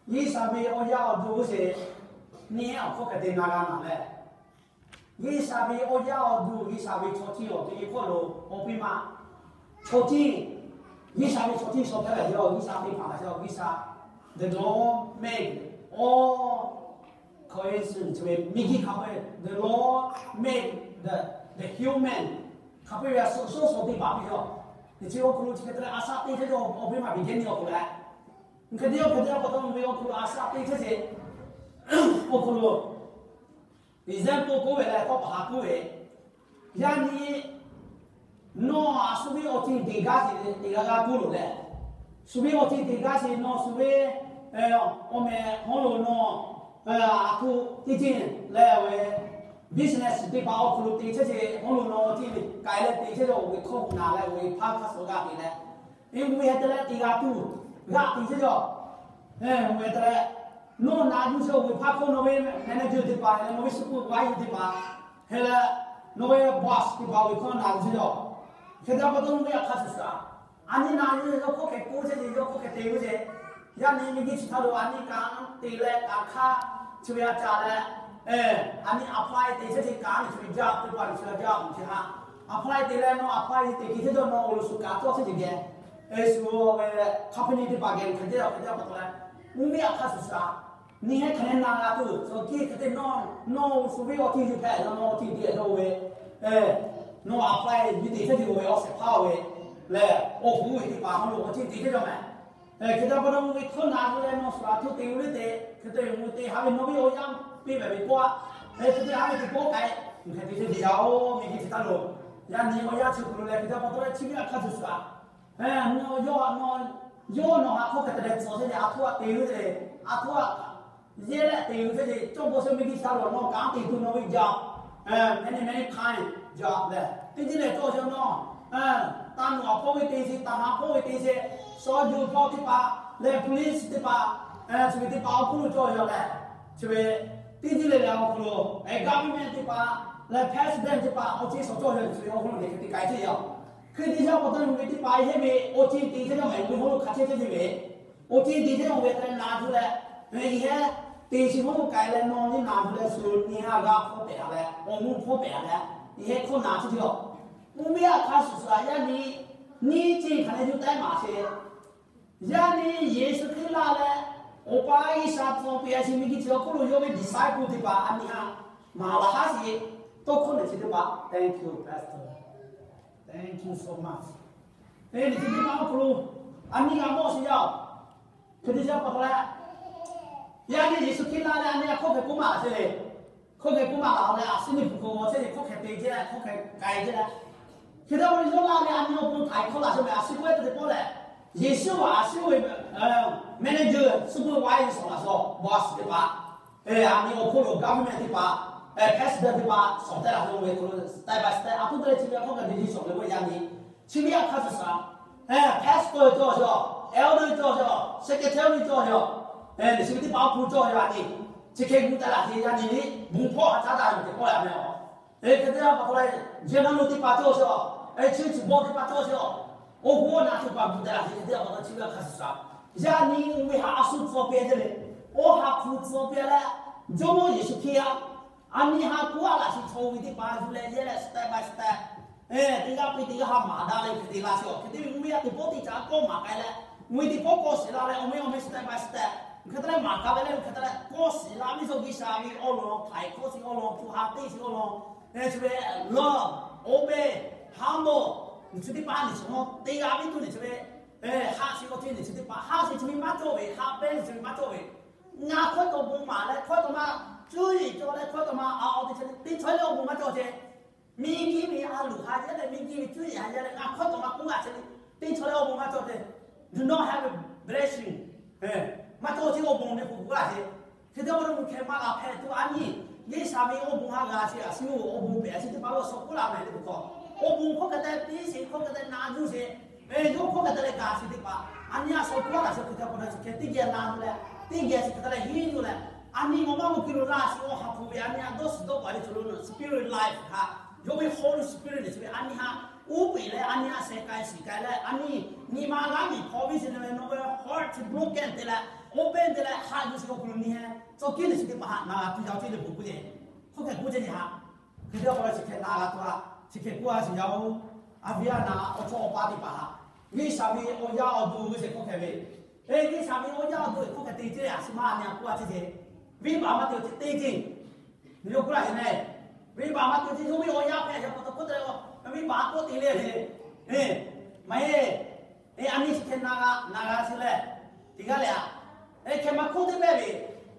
G'uiˬsha ve awˬ yaˇ awˬ duˬ g'uˇ suhˍ neˇ awˬ hk'aw hk'e te na g'a naˬ leh, G'uiˬsha ve awˬ yaˇ awˬ duˬ, G'uiˬsha ve chaw chi awˬ te ve hk'oˆ lo awˬ piˇ ma, chaw chi, G'uiˬsha ve chaw chi shaw hpehꞈ ve yoˬ. G'uiˬsha teˇ hpaˍ la cha G'uiˬsha, the Lord made all creation, ve miˬguiˬ hk'a peu-eˬ, the Lord made the the human, hk'a peu-eˬ ve a suhˍ shawˉ shawˍ teˇ hpaˍ ve yoˬ. Teˇ chi awˬ hk'aw lo chi hk'e te leh a shaꞈ teˇ hk'e ve awˬ piˇ ma beginning awˬ hk'aw lo, hk'e te awˬ hk'e te awˬ pa taw ve awˬ hk'aw lo a shaꞈ teˇ hk'e ve awˬ hk'aw lo example k'oˆ ve leh tawˇ pa ha k'oˆ ve, yaˇ nyi nawˬ a shu ve awˬ ceuˬ teꞈ gaˇ sheˍ teꞈ g'a g'a k'oˆ loˬ leh, shu ve awˬ ceuˬ teꞈ gaˇ sheˍ nawˬ shu ve awˬ meh hawˉ lo nawˬ a htoꞈ teˇ ceuˬ leh ve business teˇ hpaˍ awˬ hk'aw lo te chehˇ ve hawˉ lo nawˬ awˬ ceuˬ k'ai leh te chehˇ ve awˬ ve hkawˇ hu naˍ leh awˬ ve hpaˇ hk'a suh g'a te leh, eˬ, mvuhˇ yehˬ te leh teꞈ g'a tuˬ g'aꞈ te chehˇ ve, mvuhˇ yehˬ te leh nawˬ naˬ yuˬ chehˇ awˬ ve hpaˇ hkawˇ nawˬ ve manager teˇ hpaˍ leh nawˬ ve supervisor teˇ hpaˍ, hk'e leh nawˬ ve boss teˇ hpaˍ awˬ ve hkawˇ naˬ yuˬ chehˇ ve, hk'e te pa taw mvuhˇ yehˬ hk'a shuˍ shuˍ a, a nyi naˬ yuˬ ve yawˇ hkawˇ hk'e k'oˆ chehˇ ve, yawˇ hkawˇ hk'e te ve ce, yaˇ nyi miˬguiˬ chi htaˇ lo a nyi kaꞈ te leh kaꞈ hk'aˇ chi ve a caˍ leh, a nyi apply te chehˇ ve kaꞈ a nyi chi ve jaˇ teˇ hpaˍ nyi chi ve jaˇ awˬ chi htaˇ, apply te leh nawˬ apply te hk'e chehˇ ve nawˬ awˬ lo shu kaꞈ cawˇ chehˇ ve geh, shu ve company teˇ hpaˍ geh hk'e te hk'e te pa taw leh, mvuhˇ miˬ a hk'a shuˍ shuˍ a, nyi heˆ hk'e leh na g'a tuˬ, shu kiˇ hk'e te nawˬ, nawˬ shu ve awˬ ceuˬ yuˬ hpehꞈ nawˬ awˬ ceuˬ te a ve, nawˬ apply yuˬ te chehˇ ve awˬ shehˍ hpaˇ ve leh awˬ hoˉ ve teˇ hpaˍ hawˉ lo awˬ ceuˬ te chehˇ ve meh. Hk'e te pa taw mvuhˇ miˬ hkawˇ naˬ yuˬ leh nawˬ shu a htoꞈ te ve le te, hk'e te mvuhˇ miˬ te ha ve nawˬ ve awˬ yanˇ piˇ ve ve k'oˆ a, hk'e te ha ve teˇ pawˆ k'ai, hk'e te chehˇ ve yaˇ oˬ miˬguiˬ chi htaˇ lo, yaˇ nyi awˬ yanˇ chi hk'aw lo leh hk'e te pa taw leh chi ve a hk'a shuˍ shuˍ a, nawˬ yawˇ nawˬ yawˇ nawˬ ha hk'oˆ hk'e te leh tcuh chehˇ ve a htoꞈ a te ve le, a htoꞈ a yehˇ leh te ve ce, cawˇ bawˬ shehˍ miˬguiˬ chi htaˇ lo nawˬ kanˉ te tuˬ nawˬ ve jaˇ, many many kind jaˇ leh teˇ ceuˬ leh cawˇ shehˍ nawˬ, taˇ nawˬ a hpawˇ ve te ce, taˇ ha hpawˇ ve te ce, shawˉ juˬ hpawˇ teˇ hpaˍ leh police teˇ hpaˍ, chi ve teˇ hpaˍ awˬ hk'oˆ lo cawˇ yaw leh, chi ve teˇ ceuˬ leh leh awˬ hk'aw lo government teˇ hpaˍ leh president teˇ hpaˍ awˬ ceuˬ shawˍ cawˇ yaw leh chi ve awˬ hk'aw lo hk'e te k'ai chehˇ yaˇ. Hk'e te yaˇ pa taw mvuhˇ miˬ teˇ hpaˍ yehˇ ve awˬ ceuˬ te chehˇ ve mvuhˇ miˬ hawˉ lo hk'a chehˇ chehˇ ve awˬ ceuˬ te chehˇ ve te leh naˬ yuˬ leh, ve yehˇ te chi hawˉ lo k'ai leh nawˬ nyi naˬ yuˬ leh shu nyi ha g'a hpawˇ pehˍ a leh awˬ mvuhˇ hpawˇ pehˍ a leh, yehˇ hkawˇ naˬ chehˇ ve yoˬ. Mvuhˇ miˬ a hk'a shuˍ shuˍ a yaˇ nyi, nyi ceuˬ hk'aˬ leh yuˬ tehˉ maˍ sheˍ. Yaˇ nyi Yeˍsuˆ Hkriꞈ laˇ leh, Awˬ pa G'uiˬsha tcuh piˇ a chi miˬguiˬ chi awˬ hk'oˆ lo yawˇ ve disciple teˇ hpaˍ a nyi ha maˍ laˬ haˉ sheˍ. Tawˇ hkawˇ lehˬ chi teˇ hpaˍ, thank you pastor, thank you so much. Eˬ, liꞈ hpu teˇ hpaˍ awˬ hk'aw lo a nyi g'a mawˇ sheˍ yaˇ oˬ. Hk'e te yaˇ pa taw leh, yaˇ nyi Yeˍsuˆ Hkriꞈ laˇ leh a nyi a hkawˇ hk'e k'oˆ maˍ laˬ sheˍ le. Hkawˇ hk'e k'oˆ maˍ laˬ leh a shu nyi hpu hk'aw g'aw chehˇ ve hkawˇ hk'e te chehˇ, hkawˇ hk'e k'ai chehˇ leh, hk'e te pa taw yawˇ laˇ leh a nyi awˬ pon htaiˍ hkawˇ laˬ sheˍ meh, a shu k'oˆ ve teˇ pawˆ lehˬ, Yeˍsuˆ a shu ve manager, supervisor laˬ sheˍ, boss teˇ hpaˍ, a nyi awˬ hk'oˆ lo government teˇ hpaˍ, president teˇ hpaˍ shawˍ tehˉ laˬ sheˍ ve hk'aw lo step by step a htoꞈ te leh chi ve hkawˇ hk'e te shawˍ ve k'o yaˇ nyi, chi ve a hk'a shuˍ shuˍ a, pastor cawˇ sheˍ, elder cawˇ sheˍ, secretary cawˇ sheˍ, chi ve teˇ hpaˍ awˬ hpu cawˇ sheˍ a nyi, chi hk'e gu taˍ laˬ sheˍ yaˇ nyi le, bon hpawˇ a caˉ daꞈ ve teˇ pawˆ yaˇ meh a. Hk'e te pa taw leh, general teˇ hpaˍ cawˇ sheˍ, chief boss teˇ hpaˍ cawˇ sheˍ, awˬ hoˉ awˬ naˆ teˇ hpaˍ gu taˍ laˬ sheˍ hk'e te pa taw chi ve a hk'a shuˍ shuˍ, yaˇ nyi ve ha a shu tcuh piˇ te le, awˬ ha hpu tcuh piˇ leh, Jawˇmawˇ Yeˍsuˆ Hkriꞈ a, a nyi ha k'oˆ a laˬ sheˍ chaw ve teˇ hpaˍ yuˬ leh yehˇ leh step by step, teˇ g'aˇ piˇ teˇ g'aˇ ha maˍ daꞈ leh hk'e te laˇ sheˍ. Hk'e te ve mvuhˇ miˬ a teˇ pawˆ teˇ caꞈ kawˆ maˍ k'ai leh, mvuhˇ miˬ teˇ pawˆ kawˆ shiˍ la leh awˬ meh awˬ meh step by step, hk'e te leh maˍ kaꞈ ve leh hk'e te leh kawˆ shiˍ la ve chaw G'uiˬsha ve awˬ lawn htaiˍ hkawˇ sheˍ awˬ lawn, hpu ha teˇ sheˍ awˬ lawn, chi ve love, obey, humble, chi teˇ hpaˍ a nyi chaw te g'a ve tuˬ nyi chi ve, haˆ sheˍ k'o te nyi chi teˇ hpaˍ haˆ sheˍ chi ve maˇ cawˇ ve, haˆ pehˇ nyi chi ve maˇ cawˇ ve, ngaˬ hkawˇ taw bon maˍ leh hkawˇ taw ma cuˇ yiˍ cawˇ leh hkawˇ taw ma a awˬ te chehˇ teˇ chaw leh awˬ bon maˇ cawˇ ceh. Miˬguiˬ ve a loˍ ha yehˇ leh miˬguiˬ ve cuˇ yiˍ ha yehˇ leh ngaˬ hkawˇ taw ma k'oˆ g'a chehˇ le, teˇ chaw leh awˬ bon maˇ cawˇ ceh. Do not have a blessing. Maˇ cawˇ ceh awˬ bon leh k'oˆ g'a chehˇ. Hk'e te pa taw mvuhˇ hkeh maˇ g'a hpehꞈ tuˬ a nyi, G'uiˬsha ve awˬ bon ha g'a chehˇ a shu awˬ bon pehꞈ a chi teˇ hpaˍ lo a sawˍ k'oˆ la meh le k'o, awˬ bon hkawˇ hk'e te piˇ sheˍ, hkawˇ hk'e te na yuˬ sheˍ, yawˇ hkawˇ hk'e te leh ga sheˍ teˇ hpaˍ a nyi a sawˍ k'oˆ la sheˍ. Hk'e te pa taw chi hk'e teˇ geh na yuˬ leh, teˇ geh chi hk'e te leh henˇ yuˬ leh, a nyi maw maˇ maˇ ki lo laˇ sheˍ, awˬ ha hpu ve a nyi a dawˇ shiˍ dawˇ paˍ le chaw lo spirit life htaꞈ, yawˇ ve Holy Spirit lehˬ chi ve a nyi ha uˉ peꞈ leh a nyi a sheh k'ai shiˍ k'ai leh a nyi nyi ma g'aˇ miˬ hpaw ve sheˍ leh nawˬ ve heart broken te leh Oˇ pehnˇ te leh haꞈ yuˬ sheˍ awˬ hk'aw lo nyi heh, tcuh kiˉ neˬ chi teˇ hpaˍ haꞈ na g'a tuˬ yaˇ oˇ ceˇ le bvuhꞈ k'oˆ le. Hk'oˆ hk'e k'oˆ ceˇ nyi haꞈ. Hk'e te awˬ hk'aw lo chi hk'e na g'a tuˬ a, chi hk'e k'oˆ a shiˍ yaˇ oˬ, a viˉ a naˍ awˬ chawˇ awˬ pa teˇ hpaˍ haꞈ, G'uiˬsha ve awˬ yaˇ awˬ duˬ g'uˇ sheˍ hk'oˆ hk'e ve, e G'uiˬsha ve awˬ yaˇ awˬ duˬ hk'oˆ hk'e te ceˇ le, a shu ma a nyi a k'oˆ a ceˇ ceˇ. Venˇbaˆ maˇ te awˬ ceˇ teˇ ceˇ. Yawˇ k'oˆ laˇ sheˍ meh. Venˇbaˆ maˇ te awˬ ceˇ, yawˇ ve awˬ yaˇ hpehꞈ yaˇ pa taw hk'oˆ te, venˇbaˆ k'oˆ te le le. E, maˇ heˆ. E, a nyi chi hk'e na g'a, na g'a sheˍ leh, teˇ g'aˇ leh a, e, hk'e maˇ hk'oˆ teˇ pehˇ ve,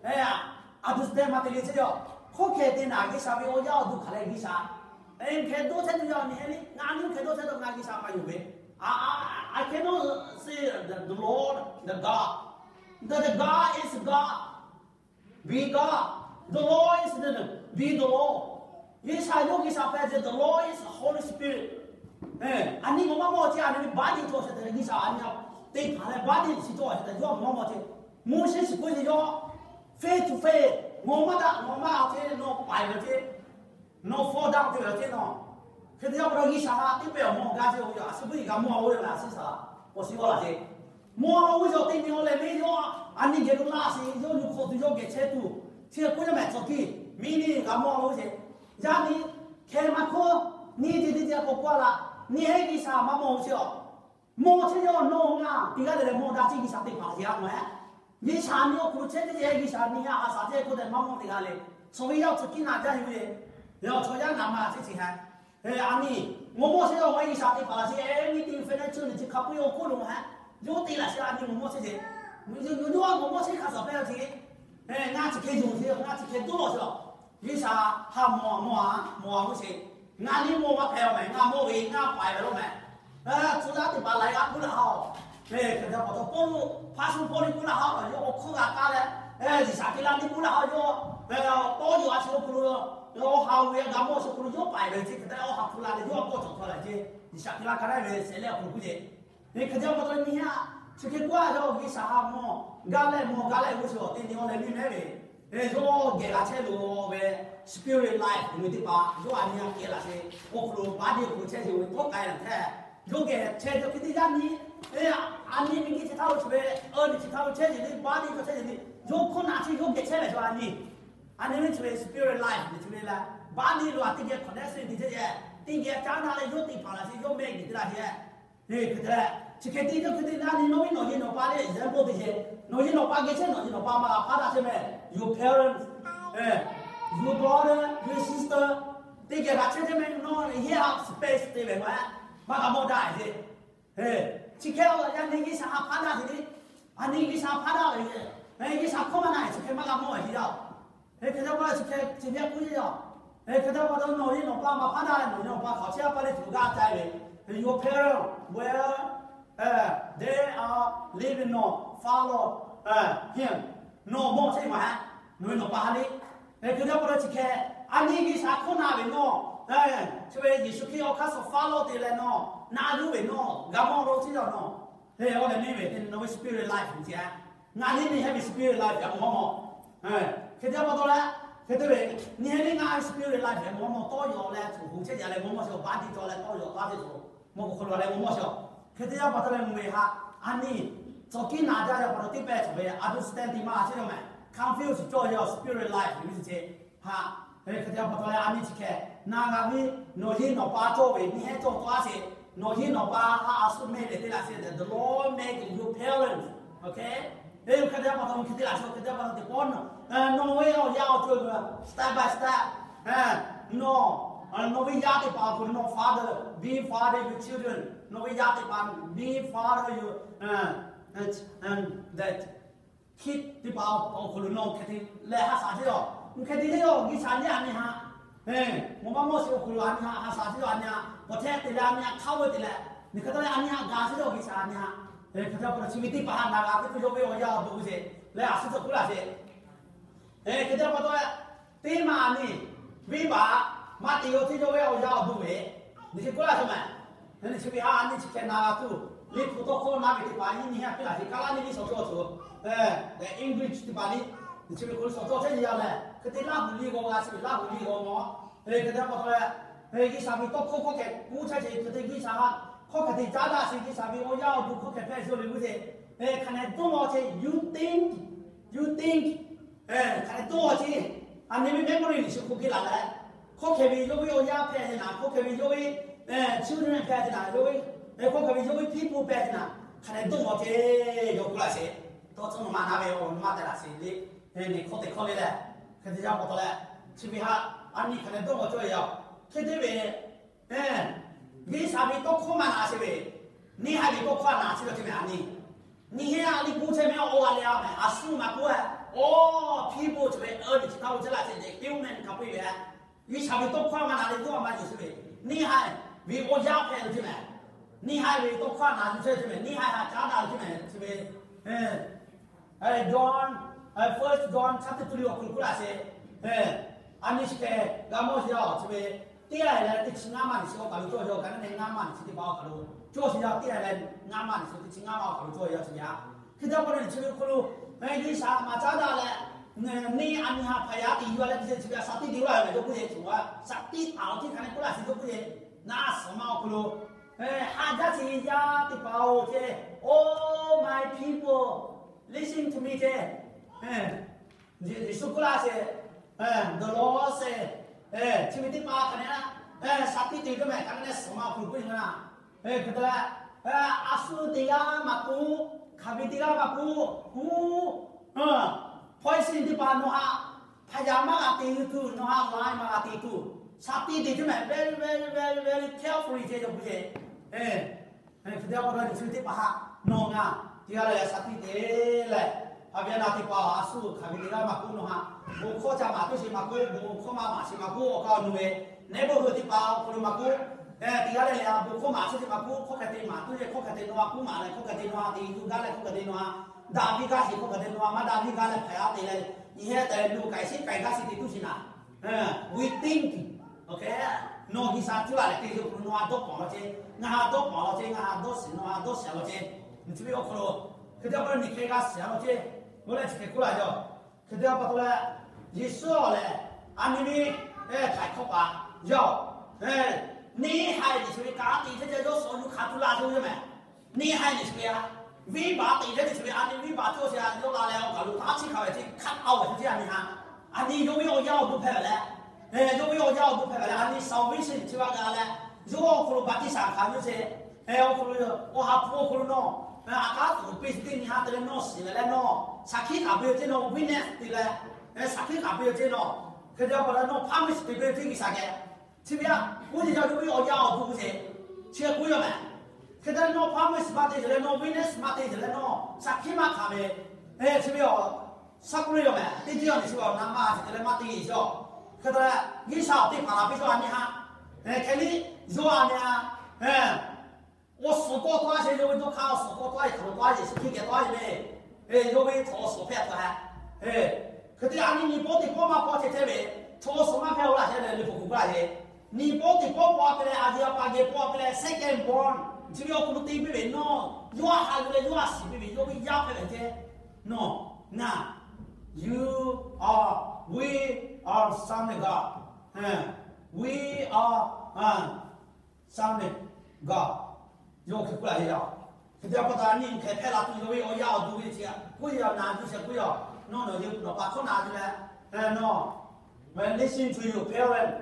e, a duˬ suhˍ tehˇ maˇ te le ceˇ yaˇ. Hk'oˆ hk'e te naˍ G'uiˬsha ve awˬ yaˇ awˬ duˬ hk'aˬ leh G'uiˬsha, e, hk'e dawˇ chehˇ tuˬ yaˇ nyi he le, ngaˬ nyi hk'e dawˇ chehˇ taw ngaˬ G'uiˬsha maˇ yonˍ ve. A, a, I cannot say the, the Lord, the God. The, the God is God. Be God. The Lord is the, be the Lord. G'uiˬsha yawˇ G'uiˬsha hpehꞈ ceˇ, the Lord is the Holy Spirit. A nyi mawˬ maˇ mawˬ ceˇ, a nyi ve body cawˬ sheˍ tehꞈ G'uiˬsha a nyi teˇ hpaˍ leh body chi cawˬ sheˍ tehꞈ yawˇ mawˬ maˇ mawˬ ceˇ. Moˉseˍ shiˍ k'oˆ ceˇ yawˇ face to face, ngawˬ maˇ daꞈ, ngawˬ maˇ a ceˇ, nawˬ paiˍ ve ceˇ, nawˬ fall down te ve ceˇ nawˬ. Hk'e te yaˇ pa taw G'uiˬsha ha teˇ pehˍ awˬ mawˬ gaˇ ceˇ, a shu puiˉ g'a mawˬ a lo ve laꞈ shiˉ saˍ laꞈ awˬ shiˍ g'awˇ laꞈ ceˇ. Mawˬ a lo ve yaˇ teˇ nyi awˬ lehˬ ve yawˇ a nyi geh lo laˇ sheˍ, yawˇ nyi hk'awꞈ tuˬ yawˇ geh chehˇ tuˬ, chi hk'e k'oˆ yaˇ mehˍ tcuh kiˉ, miˇ niˇ g'a mawˬ a lo ve ceˇ. Yaˇ nyi hk'e maˇ hk'oˆ, nyi teˇ teˇ teˇ k'awꞈ k'oˆ a laꞈ, nyi heˆ G'uiˬsha maˇ mawˬ ve ceˇ a. Mawˬ chehˇ yaˇ nawˬ ngaˬ teˇ g'aˇ leh leh mawˬ daꞈ ceˇ G'uiˬsha teˇ hpaˍ laꞈ sheˍ a nawˬ heˆ. G'uiˬsha nyi awˬ hk'aw lo chehˇ teˇ ceuˬ G'uiˬsha nyi a haꞈ shaˍ ceˇ k'oˆ tehꞈ maˇ mawˬ teˇ g'aˇ le. Chaw ve yaˇ tcuh kiˉ naˍ jaˇ ve le. Yaˇ chaw yaˇ naˍ ma chi chi heh. A nyi, mawˬ mawˬ chehˇ yaˇ awˬ G'uiˬsha teˇ hpaˍ laꞈ sheˍ, e, nyi teˇ hpaˍ naˇ chi nyi chi hk'a peu-eˬ awˬ hk'oˆ lo heh. Yawˇ te laꞈ sheˍ a nyi mawˬ mawˬ chehˇ ceˇ. Yawˇ a mawˬ mawˬ chehˇ hk'a shaˍ hpehˇ a chi, ngaˬ chi hk'e yonˍ sheˍ, ngaˬ chi hk'e dawˇ lawˬ sheˍ a. G'uiˬsha ha mawˬ a mawˬ a mawˬ a k'oˆ sheˍ. Ngaˬ nyi mawˬ maˇ hpehꞈ a mehˍ, ngaˬ mawˬ ve ngaˬ paiˍ ve lo mehˍ. Tcuh laˇ teˇ hpaˍ laiˉ g'aˇ k'oˆ laˇ ha a. Hk'e te pa taw Pawˇluꞈ hpa shu Pawˇluꞈ k'oˆ laˇ ha a, yawˇ awˬ hkawˇ g'a kaˇ leh, G'uiˬsha hk'e laˇ nyi k'oˆ laˇ ha yawˇ, tawˇ yaw a shu awˬ hk'aw lo, awˬ ha ve g'a mawˬ shu awˬ hk'aw lo yawˇ paiˍ ve ceˇ hk'e te awˬ ha hpu la leh yawˇ a kawˇ cawˬ htaw la ceˇ. G'uiˬsha hk'e laˇ ka laˇ ve shehˍ leh awˬ hk'aw lo k'oˆ ceˇ. Hk'e te pa taw nyi a, chi hk'e k'oˆ a yaˇ G'uiˬsha ha mawˬ gaˇ leh mawˬ gaˇ leh g'uˇ suhˍ teˇ nyi awˬ lehˬ miˇ mehˍ ve, yawˇ geh g'a chehˇ lo ve spirit life ve teˇ hpaˍ yawˇ a nyi a kehˬ laꞈ sheˍ awˬ hk'aw lo body awˬ hk'aw lo chehˇ sheˍ ve tawˇ k'ai laꞈ hk'e, yawˇ geh chehˇ ve hk'e te yaˇ nyi, a nyi ve nyi chi htaˇ lo chi ve, a nyi chi htaˇ lo chehˇ sheˍ le, body hk'aw chehˇ sheˍ le, yawˇ hkawˇ naꞈ chi yawˇ geh chehˇ ve chaw a nyi. A nyi ve chi ve spirit life ve chi ve la, body lo a teˇ geh connection te chehˇ ve, teˇ geh caˉ daꞈ leh yawˇ teˇ hpaˍ laꞈ sheˍ yawˇ mehˆ geh te laꞈ sheˍ. Hk'e te leh, chi hk'e te yawˇ hk'e te na nyi nawˬ ve nawˬ yehˬ nawˬ pa le example te sheˍ. Nawˬ yehˬ nawˬ pa geh chehˇ, nawˬ yehˬ nawˬ pa maˇ g'a hpaˇ daꞈ chehˇ mehˍ. Your parents, your brother, your sister, teˇ geh g'a chehˇ chehˇ mehˍ. Nawˬ yehˬ ha space te ve maˇ, maˇ g'a mawˬ daꞈ sheˍ. Chi hk'e a yaˇ nyi G'uiˬsha ha hpaˇ daꞈ sheˍ le. A nyi G'uiˬsha hpaˇ daꞈ ve, G'uiˬsha hkawˇ maˇ na chi hk'e maˇ g'a mawˬ sheˍ yaˇ. Hk'e te pa taw chi hk'e chi ve k'oˆ yaˇ. Hk'e te pa taw nawˬ yehˬ nawˬ pa maˇ hpaˇ daꞈ leh nawˬ yehˬ nawˬ pa hk'aˬ chehˇ a pa le tuˬ g'a ca ve. Your parents, where they are living, nawˬ follow him. Nawˬ mawˬ chehˇ maˇ heˆ. Nawˬ yehˬ nawˬ pa ha le. Hk'e te pa taw chi hk'e, a nyi G'uiˬsha hkawˇ na ve nawˬ, chi ve Yeˍsuˆ Hkriꞈ awˬ hk'aˇ suh follow te leh nawˬ na yuˬ ve nawˬ g'a mawˬ lo chi yaˇ nawˬ, awˬ lehˬ miˇ ve te nawˬ ve spirit life chi a, ngaˬ nyi nyi heh ve spirit life a mawˬ mawˬ. Hk'e te pa taw leh, hk'e te ve, nyi heh le ngaˬ ve spirit life a mawˬ mawˬ tawˇ yaw leh tuˬ hu chehˇ yaˇ leh mawˬ mawˬ chi body cawˬ leh tawˇ yaw taˇ ve tuˬ mawˬ k'o hk'aw lo leh mawˬ mawˬ chi. Hk'e te pa taw leh mvuhˇ ve ha, a nyi, tcuh kiˉ naˍ jaˇ yaˇ pa taw teˇ pehˍ chi ve understanding maˇ chehˇ yaˇ mehˍ, confuse cawˬ yaˇ spirit life ve chi. Ha, hk'e te pa taw leh a nyi chi hk'e, na g'a ve, nawˬ yehˬ nawˬ pa cawˬ ve nyi heh cawˬ taw a sheˍ, nawˬ yehˬ nawˬ pa ha a shu mehˆ leh te laꞈ sheˍ, the Lord make you parents, okay? Hk'e te pa taw hk'e te laꞈ sheˍ, hk'e te pa taw teˇ pawˆ nawˬ, nawˬ ve awˬ yaˇ awˬ ceuˬ, step by step, nawˬ, nawˬ ve yaˇ teˇ hpaˍ awˬ hk'aw lo nawˬ father, be father your children, nawˬ ve yaˇ teˇ hpaˍ, be father your, that kid teˇ hpaˍ awˬ hk'aw lo nawˬ hk'e te leh ha shaˍ chehˇ yaˇ, hk'e te leh yaˇ G'uiˬsha nyi a nyi ha, mvuhˇ maˇ mawˬ sheˍ awˬ hk'aw lo a nyi ha ha shaˍ chehˇ yaˇ a nyi ha, awˬ hk'e te leh a nyi ha hk'a ve te leh, nyi hk'e te leh a nyi ha gaˬ chehˇ yaˇ G'uiˬsha a nyi ha, hk'e te pa taw chi ve teˇ hpaˍ ha na g'a ve tuˬ yawˇ ve awˬ yaˇ awˬ duˬ sheˍ leh a shu tcuh k'oˆ laˇ sheˍ. Hk'e te pa taw, teˇ maˬ nyi, venˇbaˆ maˇ te yaw teˇ yawˇ ve awˬ yaˇ awˬ duˬ ve, nyi hk'e k'oˆ laˇ sheˍ mehˍ. Nyi chi ve ha a nyi chi hk'e na g'a tuˬ, liꞈ hpu tawˇ hkawˇ na ve teˇ hpaˍ nyi nyi ha piˇ laˇ sheˍ, Kaˍlaˇ nyi liꞈ shawˍ cawˇ tuˬ, English teˇ hpaˍ liꞈ, nyi chi ve hk'aw lo shawˍ cawˇ chehˇ nyi yaˇ lehˬ, hk'e te Laˇ huˍ liꞈ g'aw g'a chi ve Laˇ huˍ liꞈ g'aw mawˬ. Hk'e te pa taw leh, G'uiˬsha ve tawˇ hkawˇ hkawˇ hk'e k'oˆ chehˇ sheˍ, hk'e te G'uiˬsha ha hkawˇ hk'e te caˉ daꞈ sheˍ, G'uiˬsha ve awˬ yaˇ awˬ duˬ hkawˇ hk'e hpehꞈ sheˍ le g'uˇ sheˍ. Hk'aˬ nehˬ dawˇ law ce, you think, you think, hk'aˬ nehˬ dawˇ law ce. A nyi ve memory ni shu hk'oˆ piˇ laˬ leh, hkawˇ hkeh ve yawˇ ve awˬ yaˇ hpehꞈ te naˍ, hkawˇ hkeh ve yawˇ ve children hpehꞈ te naˍ, yawˇ ve, hkawˇ hkeh ve yawˇ ve people hpehꞈ te naˍ, hk'aˬ nehˬ dawˇ law ce. Yawˇ k'oˆ laˇ sheˍ. Tawˇ tcuhˉ nawˬ ma naˉ ve awˬ naˉ ma te laˬ sheˍ le. Nyi hkawˇ teꞈ hkawˇ le leh, hk'e te yaˇ pa taw leh, chi ve haꞈ a nyi hk'aˬ nehˬ dawˇ law cawˇ ve yoˬ. Hk'e te ve, G'uiˬsha ve tawˇ hkawˇ maˇ na sheˍ ve, neˇ haiˬ ve tawˇ hkawˇ a na chi ve ce meh a nyi. Nyi heˆ a liˇ k'oˆ chehˇ meh, awˬ g'a leh a meh, a shu maˇ k'oˆ-e. Awˬ people chi ve a nyi chi htaˇ lo chehˇ laˇ ce, human hk'a peu-eˬ ve, G'uiˬsha ve tawˇ hkawˇ maˇ na leh yawˇ a maˇ yuˬ sheˍ ve, neˇ haiˬ ve awˬ yaˇ hpehꞈ ve ce meh. Neˇ haiˬ ve tawˇ hkawˇ a na yuˬ chehˇ ve ce meh, neˇ haiˬ haꞈ caˉ daꞈ ve ce meh chi ve John, First John chapter three awˬ hk'aw lo k'oˆ laˇ sheˍ. A nyi chi hk'e g'a mawˇ sheˍ yaˇ-oˬ, chi ve teˇ g'aˇ leh teˇ chi ngaˇ maˇ nyi chi awˬ hk'aw lo cawˇ yaˇ, ka naˉ neh ngaˇ maˇ nyi chi teˇ hpaˍ awˬ hk'aw lo cawˇ sheˍ yaˇ, teˇ g'aˇ leh ngaˇ maˇ nyi chi teˇ chi ngaˇ maˇ awˬ hk'aw lo cawˇ yaˇ chi ve a. Hk'e te pa taw nyi chi ve awˬ hk'aw lo, G'uiˬsha maˇ caˉ daꞈ leh, neˇ a nyi haꞈ hpaˍ yaˇ te yuˬ a leh teˇ chi ve a shaˍ tiꞈ te laˇ ve meh, yawˇ k'oˆ ce, shaˍ tiꞈ taˍ awˬ tiˉ hk'a nehˬ k'oˆ laˇ sheˍ, yawˇ k'oˆ ce, ngaˬ suhˍ ma awˬ hk'aw lo haꞈ jaˇ sheˍ yaˇ teˇ hpaˍ-oˬ ce, Oh my people, listen to me ce. Yeˍsuˆ k'oˆ laˇ sheˍ, the Lord said, chi ve teˇ hpaˍ hk'a nehˬ, shaˍ tiꞈ te ve meh, ka naˉ neh suhˍ ma awˬ hk'aw lo k'oˆ ve na. Hk'e te leh, a shu teˇ g'aˇ maˇ k'oˆ, hk'aˬ ve teˇ g'aˇ maˇ k'oˆ, poison teˇ hpaˍ nawˬ haꞈ hpaˍ yaˇ maˇ g'a te tuˬ, nawˬ haꞈ laiˉ maˇ g'a te tuˬ, shaˍ tiꞈ te ve meh, very very very very carefully ce yawˇ k'oˆ ce. Hk'e te pa taw nyi chi ve teˇ hpaˍ haꞈ nawˬ ngaˬ teˇ g'aˇ leh shaˍ tiꞈ te leh, a viˉ a naˍ teˇ hpaˍ a shu hk'aˬ ve teˇ g'aˇ maˇ k'oˆ nawˬ haꞈ bon hkawˇ ca maˍ tuˬ sheˍ maˇ k'oˆ, bon hkawˇ maˇ maˍ sheˍ maˇ kk'oˆ, awˬ hk'aw lo ve neighborhood teˇ hpaˍ awˬ hk'aw lo maˇ k'oˆ, teˇ g'aˇ leh leh a bon hkawˇ maˍ tuˬ sheˍ maˇ k'oˆ, hkawˇ hk'e te maˍ tuˬ sheˍ, hkawˇ hk'e te nawˬ haꞈ k'oˆ maˍ leh, hkawˇ hk'e te nawˬ haꞈ te yuˬ gaˇ leh, hkawˇ hk'e te nawˬ haꞈ daꞈ viˇ gaˇ sheˍ, hkawˇ hk'e te nawˬ haꞈ maˇ daꞈ viˇ gaˇ leh hpaˍ yaˇ te leh, nyi heh te lu k'ai shiˉ k'ai gaˇ sheˍ te tuˬ sheˍ na. We think, okay? Nawˬ G'uiˬsha cuˇ laˬ leh te ve awˬ hk'aw lo nawˬ haꞈ dawˇ pawnˍ law ce, ngaˬ haꞈ dawˇ pawnˍ law ce, ngaˬ haꞈ dawˇ shiˍ, nawˬ haꞈ dawˇ shiˍ law ce. Nyi chi ve awˬ hk'aw lo, hk'e te pa taw nyi hk'e g'a shiˍ law ce. Oˇ leh chi hk'e k'oˆ laˇ yaˇ. Hk'e te pa taw leh, Yeˍsuˆ lehˬ a nyi ve htaiˍ hkawˇ paˍ yaˇ-oˬ, neˇ haiˬ nyi chi ve ka te chehˇ ce yawˇ suhˍ yuˬ hk'a tuˬ laˇ tuˬ yoˬ meh. Neˇ haiˬ nyi chi ve a, venˇbaˆ te chehˇ nyi chi ve a nyi venˇbaˆ cawˇ sheˍ a, yawˇ la leh awˬ kaˬ lo taˇ chi hk'a ve ce hk'aˆ a ve ce a nyi haꞈ. A nyi yawˇ ve awˬ yaˇ awˬ bon hpehꞈ ve leh, yawˇ ve awˬ yaˇ awˬ bon hpehꞈ ve leh, a nyi salvation chi ve a g'a leh, yawˇ awˬ hk'aw lo baˆtiˆsaˬ hkanˍ ve ce. Awˬ hk'aw lo, awˬ ha hpu awˬ hk'aw lo nawˬ a k'aˉ tuˬ piˇ sheˍ teˇ nyi ha te leh nawˬ shiˍ leh nawˬ shaˍ hkiˆ k'aꞈ piˇ ve ce, nawˬ witness te leh shaˍ hkiˆ k'aꞈ piˇ ve ce nawˬ. Hk'e te pa taw nawˬ promise te piˇ ve ce G'uiˬsha geh. Chi ve a, k'oˆ ce yaˇ yawˇ ve awˬ yaˇ awˬ bon ce. Chi hk'e k'oˆ yaˇ meh. Hk'e te leh nawˬ promise maˇ te sheˍ leh nawˬ witness maˇ te sheˍ leh nawˬ shaˍ hkiˆ maˇ hkanˍ ve, chi ve awˬ suffering yoˬ meh. Teˇ ceuˬ awˬ nyi chi ve awˬ na maˇ sheˍ te leh maˇ te sheˍ. Hk'e te leh G'uiˬsha awˬ teˇ hpaˍ laˬ piˇ yawˇ a nyi haꞈ. Hk'e liˇ yawˇ a nyi a, awˬ suhˍ kawˆ tawˆ sheˍ, yawˇ ve dawˇ hk'aˇ awˬ suhˍ kawˆ tawˆ sheˍ, hk'aˬ lo tawˆ sheˍ, suhˍ hkiˆ geh tawˆ sheˍ le. Yawˇ ve htawnˍ awˬ suhˍ hpehꞈ htaꞈ. Hk'e te a nyi nyi pawˆ teˇ pawˆ maˇ pawˆ chehˇ chehˇ ve, chaw awˬ suhˍ maˇ hpehꞈ-oˬ laˇ chehˇ leh le hpu kuˬ gaˇ le. Nyi pawˆ teˇ pawˆ pawˆ te leh a viˉ a pa geh pawˆ te leh second born, chi ve awˬ hk'aw lo te piˇ ve nawˬ, yawˇ a haꞈ yuˬ leh yawˇ a shiˍ piˇ ve yawˇ ve yaˇ hpehꞈ ve ce. Nawˬ, ngaˬ, you are, we are son of God. We are son of God. Yawˇ hk'e k'oˆ laˇ ve yoˬ. Hk'e te pa taw a nyi hk'e hpehꞈ la tuˬ yawˇ ve awˬ yaˇ awˬ duˬ ve ce. K'oˆ yaˇ na yuˬ sheˍ k'oˆ yaˇ, nawˬ nawˬ yawˇ nawˬ pa hkawˇ na yuˬ leh, nawˬ, listen to your parent.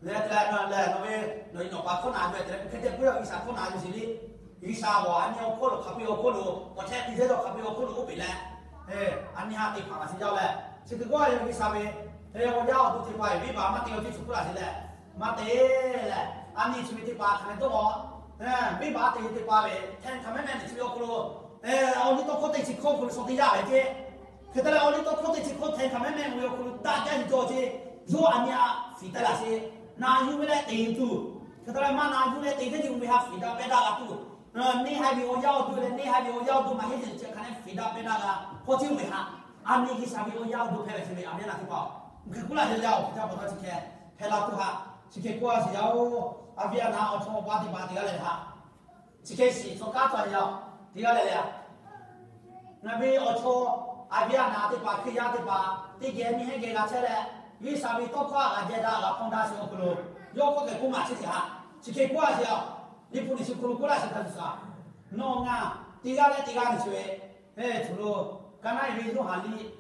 Leh te leh nawˬ leh nawˬ ve nawˬ nawˬ pa hkawˇ na yuˬ leh te leh hk'e te k'oˆ yaˇ G'uiˬsha hkawˇ na yuˬ sheˍ le. G'uiˬsha awˬ a nyi awˬ hk'oˆ lo hk'a peu-eˬ awˬ hk'oˆ lo awˬ chehˇ te chehˇ dawˇ hk'a peu-eˬ awˬ hk'oˆ lo oˇ peꞈ leh, a nyi haꞈ te hpanˍ laˬ sheˍ jaˇ leh, chi hk'e k'oˆ a yaˇ G'uiˬsha ve, awˬ yaˇ awˬ duˬ teˇ hpaˍ ve venˇbaˆ maˇ te awˬ ceuˬ chi k'oˆ laˇ sheˍ leh, maˇ te leh, a nyi chi ve teˇ hpaˍ hk'a nehˬ dawˇ a, venˇbaˆ te ve teˇ hpaˍ ve htaˇ hk'aˬ mehˉ mehˉ nyi chi ve awˬ hk'aw lo, awˬ liˇ tawˇ hkawˇ teˇ chi hkawˇ awˬ hk'aw lo suh te yaˇ ve ce. Hk'e te leh awˬ liˇ tawˇ hkawˇ teˇ chi hkawˇ htaˇ hk'aˬ mehˉ mehˉ ve awˬ hk'aw lo daꞈ jaˇ nyi cawˬ ce. Yawˇ a nyi haꞈ fiˍ taˍ laˇ sheˍ. Na yuˬ ve leh te tuˬ, hk'e te leh maˇ na yuˬ leh te ve ce, ve haꞈ fiˍ daꞈ pehˇ daꞈ la tuˬ. Neˇ haiˬ ve awˬ yaˇ awˬ duˬ leh neˇ haiˬ ve awˬ yaˇ awˬ duˬ maˇ heˆ ce, chi hk'a nehˬ fiˍ daꞈ pehˇ daꞈ la hk'aw ce ve haꞈ. A nyi G'uiˬsha ve awˬ yaˇ awˬ duˬ hpehꞈ ve chi ve a viˉ a naˍ teˇ hpaˍ-oˬ, hk'e k'oˆ laˇ sheˍ yaˇ-oˬ. Hk'e te pa taw chi hk'e hpehꞈ la tuˬ haꞈ chi hk'e k'oˆ a sheˍ yaˇ-oˬ. A viˉ a naˍ awˬ chaw pa teˇ hpaˍ teˇ g'aˇ leh haꞈ chi hk'e shiˍ chaw kaˉ tawˆ yaˇ-oˬ, teˇ g'aˇ leh leh a Ngaˬ ve awˬ chaw, a viˉ a naˍ teˇ hpaˍ, Hkriꞈ yaˇ teˇ hpaˍ teˇ geh nyi heˉ geh g'a chehˇ leh, G'uiˬsha ve tawˇ hkawˇ a g'a jehˇ daꞈ g'a hpawˇ daꞈ sheˍ awˬ hk'aw lo, yawˇ hk'aw kehˬ k'oˆ maˍ chehˇ sheˍ haꞈ. Chi hk'e k'oˆ a sheˍ a, Liꞈ hpu liꞈ shi hk'aw lo k'oˆ laˇ sheˍ htaˇ, G'uiˬsha, nawˬ ngaˬ teˇ g'aˇ leh teˇ g'aˇ nyi chi ve Teˇ ceuˬ lo, ka naˆ ve Yoˇhanˬ liꞈ